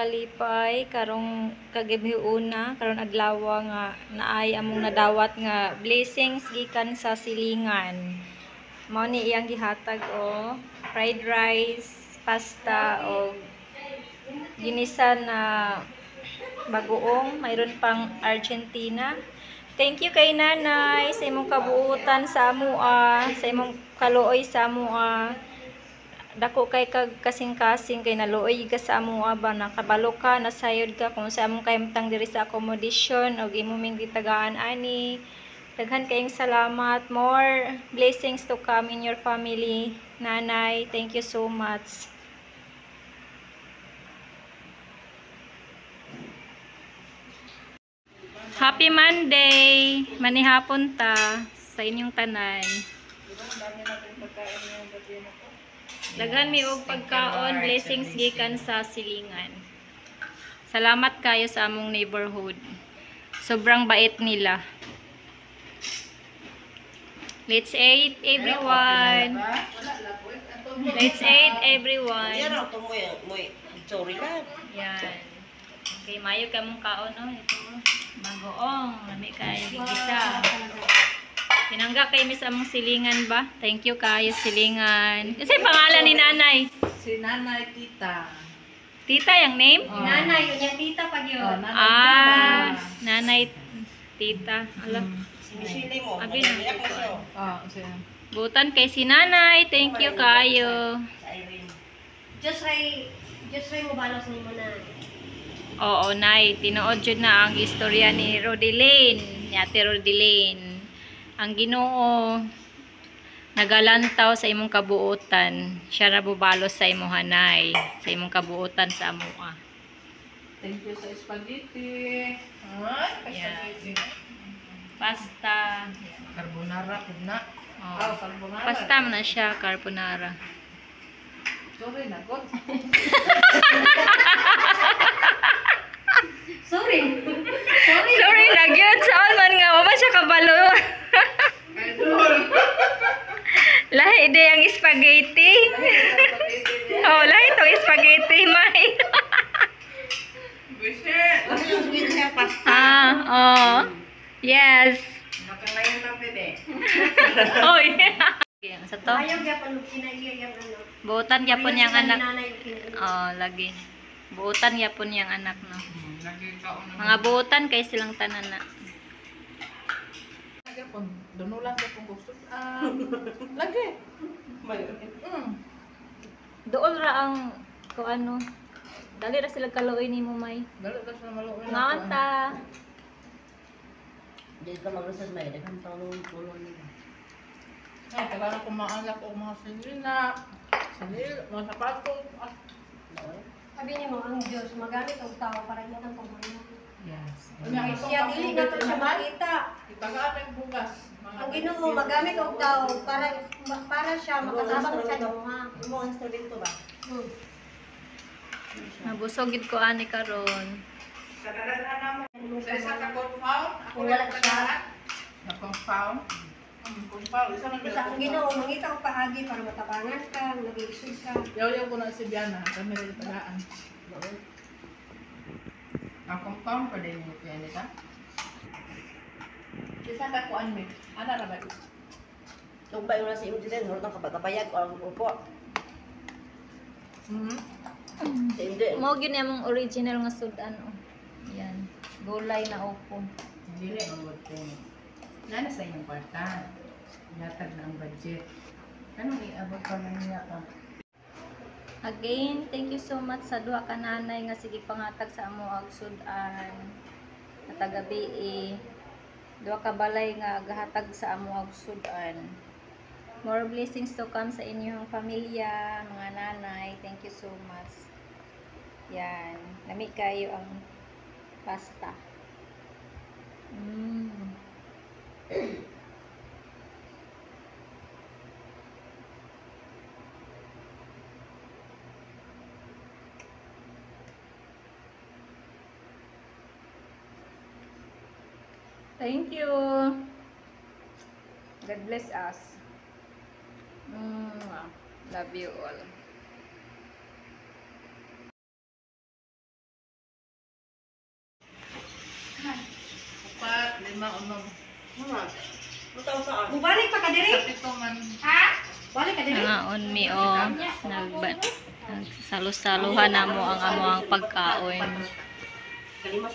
Kalipay karong kagabhiuna, karon adlaw nga naay among nadawat nga blessings gikan sa silingan. Mao ni iyang gihatag o fried rice, pasta o ginisa na bagoong, mayroon pang Argentina. Thank you kay nanay sa imong kabuutan sa amoa, sa imong kaluoy sa amoa. Dako kay kag kasing-kasing kay naluoy ka sa amoa ba, nakabalo ka, nasayod ka kung sa among kahimtang diri sa accommodation og imo ming gitagaan ani. Daghan kayong salamat. More blessings to come in your family, nanay. Thank you so much. Happy Monday! Manihapon ta sa inyong tanan. Daghan mi og pagkaon, blessings gikan sa silingan. Salamat kayo sa among neighborhood. Sobrang bait nila. Let's eat, everyone. Let's eat, everyone. Sorry lang. Yan. Okay, mayo ka mong kaon, oh. Ito, oh. Bagoong. Lami kayo gigisa. Pinangga kay Miss among silingan ba? Thank you kayo, silingan. Kasi pangalan ni nanay. Si Nanay Tita. Tita yung name? Oh. Nanay, yun yung tita pag yun. Oh, Nanay Ah, Tita. Nanay tita. Ala. Sinisili mo. Abi na. Iyak mo siya. Oh, siya. Butan kay si nanay. Thank you kayo. Sa Irene. Just ray mo balos ni mo na. Oo, nay. Tinuod jud na ang istorya ni Rodeline. Ni Ate Rodeline. Ang Ginoo nagalantaw sa imong kabuotan. Siya ra bubalos sa imong hanay, sa imong kabuotan sa amoa. Thank you sa spaghetti. Ay, Yan. spaghetti. Pasta. Carbonara, pud na. Oh. Oh, carbonara. Pasta man na siya, carbonara. Sorry na, God. Sorry. Sorry. Sorry na gyud saan man nga wa ba siya kabalo. Idol. Lahi di ang spaghetti. Oh, lahi tong spaghetti may. Buset. Ano yung sweet niya pasta? Ah, oh. Yes. Makangayon lang pwede. Oy. Okay, sa to. Ayaw gyapon kinaiya yung ano. Buotan gyapon yang Ayaw anak. Nanay yung kinaiya. Oh, lagi. Buotan gyapon yang anak no. Lagi kaon na. Mga buotan kay silang tanan na. Lagi pun dunulan ka pun gusto. Ah, lagi. Dool ra ang ko ano. Dali ra sila kaluoy nimo may. Dalo ka sa maluoy na. Ngaon ta. Hindi ka maglusad may. Daghang tulong tulong nila. Ay, tagal ko maalak og mga sinina. Sinil, mga sapatos. Ah. Sabi niyo mo, ang Diyos magamit og tao para iyang ang pagmamahal. Yes. Kay siya dili na to siya makita. Itagaan ang bugas. Mga Ang Ginoo magamit og tao para para siya makatabang sa imuha. Mo ang instrumento ba? Nabusog gid ko ani karon. Sa Sa isa ka confound, ako Kung wala siya. Na confound. Confound. Isa man Basta ang Ginoo mangita og paagi para matabangan ka, naglisod ka. Yaw-yaw ko na si Biana, kami rin tagaan. Ang compound pa din yung kuya nita. Isa ka kuan mi. Ana ra ba? Tugba yung nasa imong din, hurot ang kapagapayag o ang upo. Sa hindi. Mao gyud ni among original nga sudan oh. Yan. Gulay na upo. Dili ang good thing. Nana sa inyong kwarta. Yatag na ang budget. Anong iabot pa man niya ka? Again, thank you so much sa duha ka nanay nga sige pangatag sa amo og sudan. At gabi eh, duha ka balay nga gahatag sa amo og sudan. More blessings to come sa inyong pamilya, mga nanay. Thank you so much. Yan. Lami kayo ang pasta. Thank you. God bless us. Love you all. Lima unom. Mubalik pa ka diri? Kapito man. Ha? Balik ka diri? Nangaon mi o nagsalu-saluhan na mo ang among pagkaon. Kalimas.